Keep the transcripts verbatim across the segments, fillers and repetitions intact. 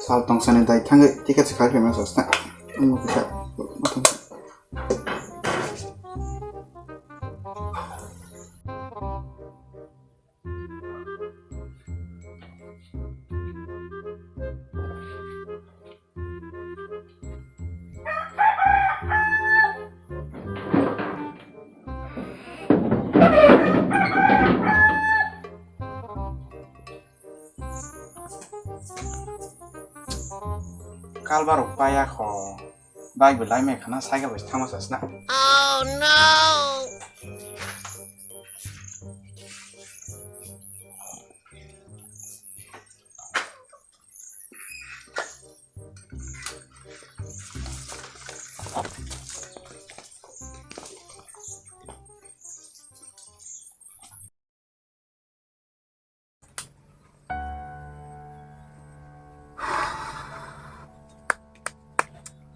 Sal tongsani dai thangwi ticket se khai phaima sasta. Omo kisa. Kalbarok paya kho. Bai bo lai mai khana cycle bai thangma sasna.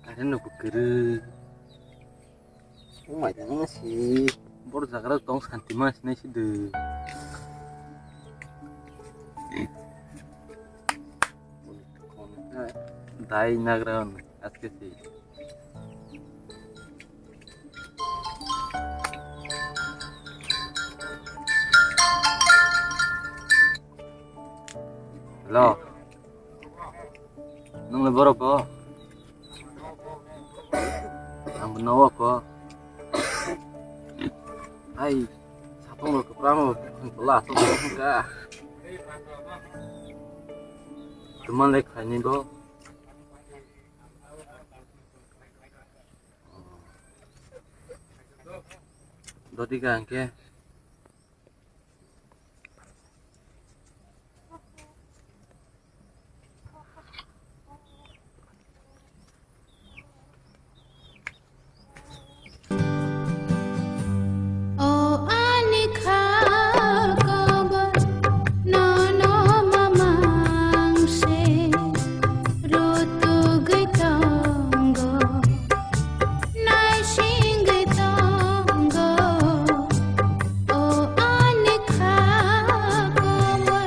Current no kwrwi. Sumai tangma si. Bor jagra tong santi ma sinai si de. Dai nagra on aske si. Hello. Nung le borok ko? Ang bo nogo ko. Hai, sapung rok kwbangma phola aswk ka. Twma le khaini bo. Dodi ka hwnkhe. O ani kha kobo nono mamang se rotugwi tongo, naisingwi tongo. O ani kha kobo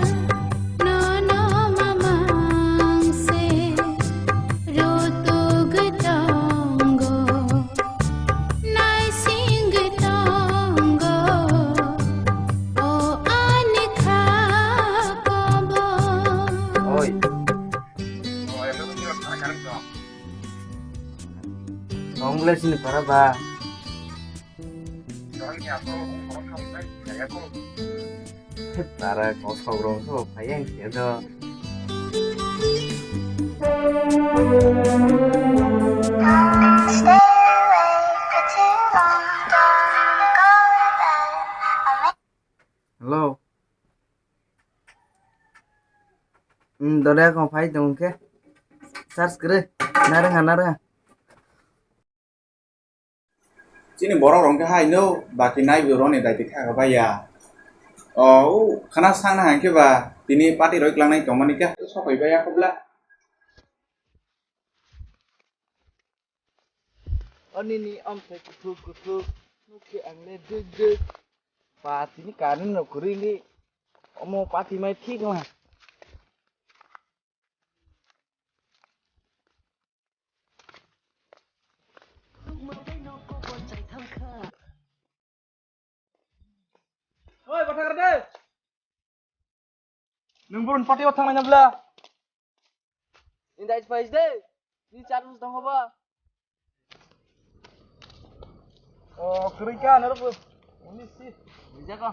nono mamang se rotugwi tongo, naisingwi tongo, o ani kha kobo. Oi. Tongle sini para ba. Tara kosok rong so phai ang khe do. Hello. Hmm, dole ko phai tong khe. Search kre. Narwkha, narwkha. Chini borok rong khe haino baki nai bo roni daiti kha kha baiya. O, u khana sangna hangkhe ba tini party roi klangnai tongmani khe sokoi baiya khobla. Oni ni amsai kuthuk kuthuk nukhe ang le duk duk. Ba tini current no kwrwi li. Omo party mai thik ma. Oi, bathakar de. Nwng burun party o thangnai na bla? Indai spice de. Ni chat bus dong ba? O, kwrwi ka, noro bo. Uni si. Rijak o.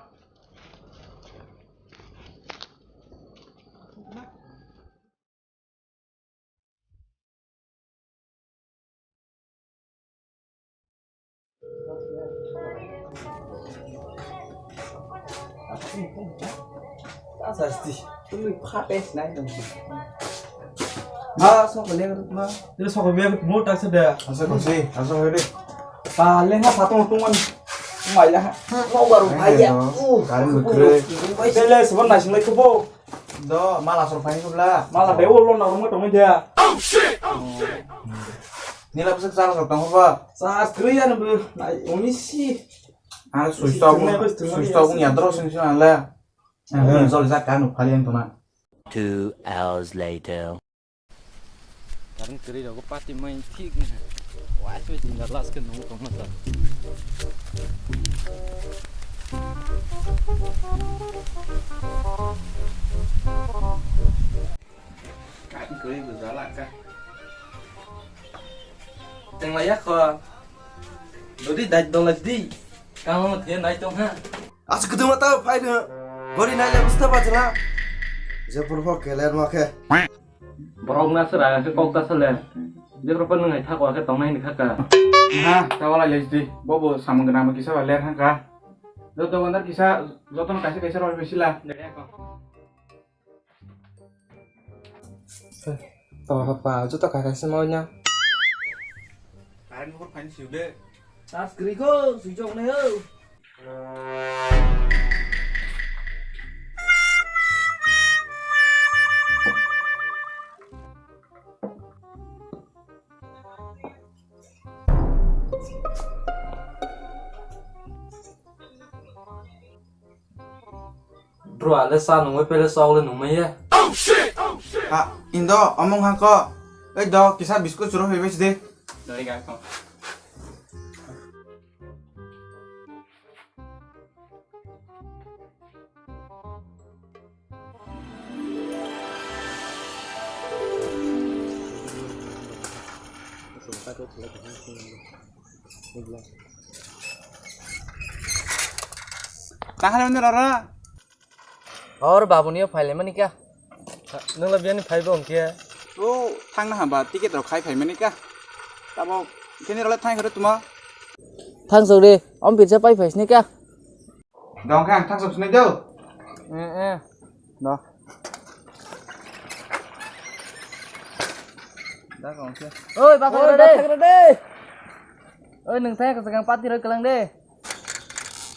Sasti, tumi pha test nai dong. Ma, sok le ma. Tira sok be mo tak se da. Asa ko si, asa ko de. Pa le ha phatong tong an. Mai la ha. No baru. Ai ya. Karim bukre. Tele sebon nai singlai ko bo. Do mala sor phai ko bla. Mala be o lo na ro mo tong dia. Oh shit. Oh shit. Nila bwswk charge rok tong ba? Charge kwrwi ano bo. Nai, umi si. Ano switch off, switch off wngya dro sing sing ale. Ang jol jak kanu phali ang tona. Two hours later. Karang kwrwi rogo pati mai thik na. Wai soi jinda last ke nung tong na. Karang kwrwi bwsala ka. Tengla yakho. Dodi dai dong la di. Kamo dia nai tong ha. Asa kwdwma ta phai no. Gori nai la bwsta ba jala. Je pur ho keler ma khe. Borok na sera khe kok ta sale. Je pur pa nung hai thak wa khe tong nai ni kha ka. Ha, ta wala le di. Bo bo samung gwnang ma kisa ba ler ha ka. Joto gandar kisa, joto no kaisa kaisa roi bisila. Tong ha pa, joto kaisa kaisa ma nya. Current hor phan siu de. Tas kri ko, sui jok ne ho. Bro, ale sa nungwi pele sok le nungmai ye. Ha, indo, omong ha ko. Ei do, kisa biscuit churo phai bai de. Doi ga ko. Kahar mani rara. Or babu niyo phai le mani kya? Nung la biyani phai bo hwnkhe? O thang na haba ticket rok khai phai mani kya? Tabo kini role thang hore tuma. Thang sok de, om pirsa pai phai sini kya? Dong khe ang thang sok sinai do. Eh, eh. Do. Da kong khe. Oi, ba khagra de. Oi, nung thang ka sakang pati roi kelang de.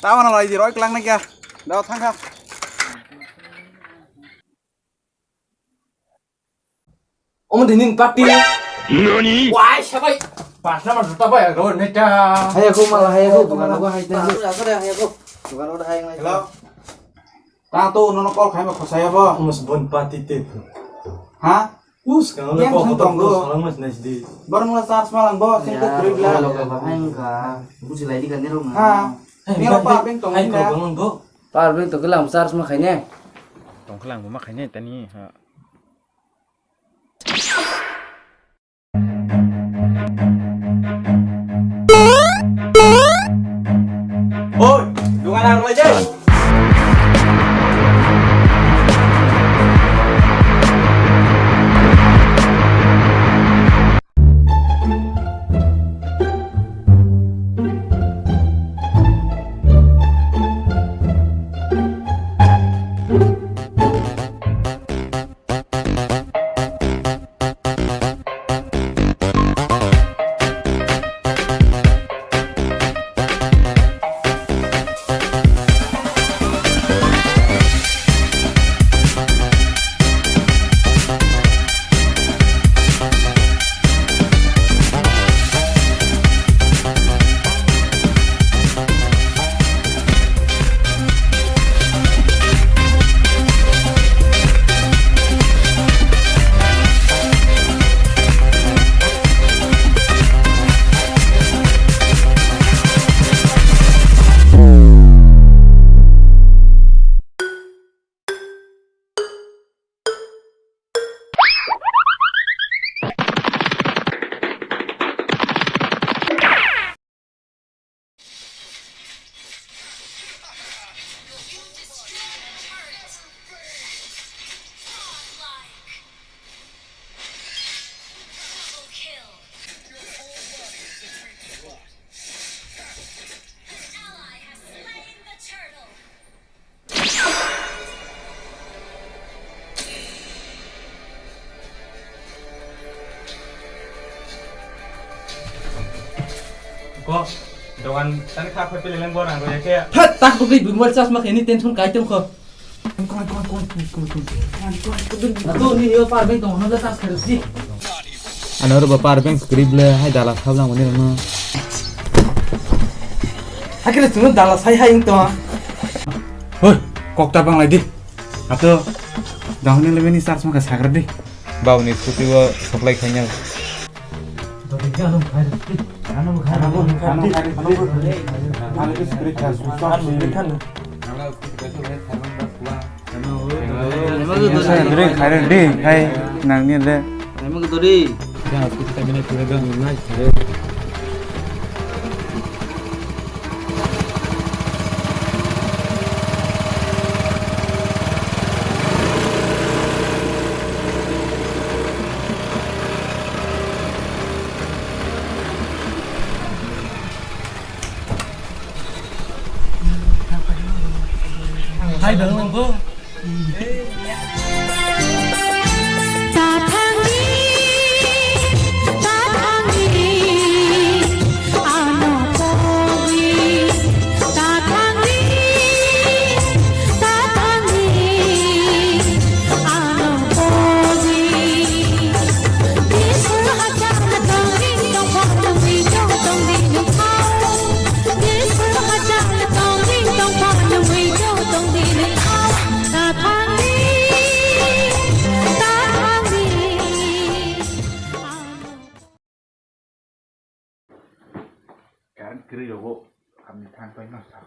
Tabo na lai di roi kelang na kya? Do thang kha. Omo dinin party. Nani? Wai sabai. Pas nama juta bai ro neta. Hai aku malah hai aku bukan aku hai tadi. Aku dah hai aku. Bukan udah hai yang lain. Hello. Ta to nono call khai ma khosai abo. Omo bon party te. Ha? Us ka lo ko tong do. Salam mas nas di. Bar mula charge malang bo sing ko trip la. Hai ka. Buji lai di kan ni ro. Ha. Ni ro pa beng tong ni. Power bank to kelang charge ma khaine. Tong kelang bo ma khaine tani ha. Oi, dungan ang lagi. Ko, dogan tani kha phai pele leng borang ro yake. Phat, tak bukri bimol chasma kheni tension kai tong kho. Kon, kon, kon. Ato ni yo par bai tong no chas kharsi. Ano ro ba power bank kwrwi ble hai dala sablang mani rano. Hakhe chwngno dala sai hai wngtong. Hoi, kok ta banglai di. Ato, dahuni lebeni charge maka sagra di. Bauni scooty o supply khaina. Drink khairok di, hai nangni le. Hai dong nangbo. Kan kiri yogo kami thang pai ma sa.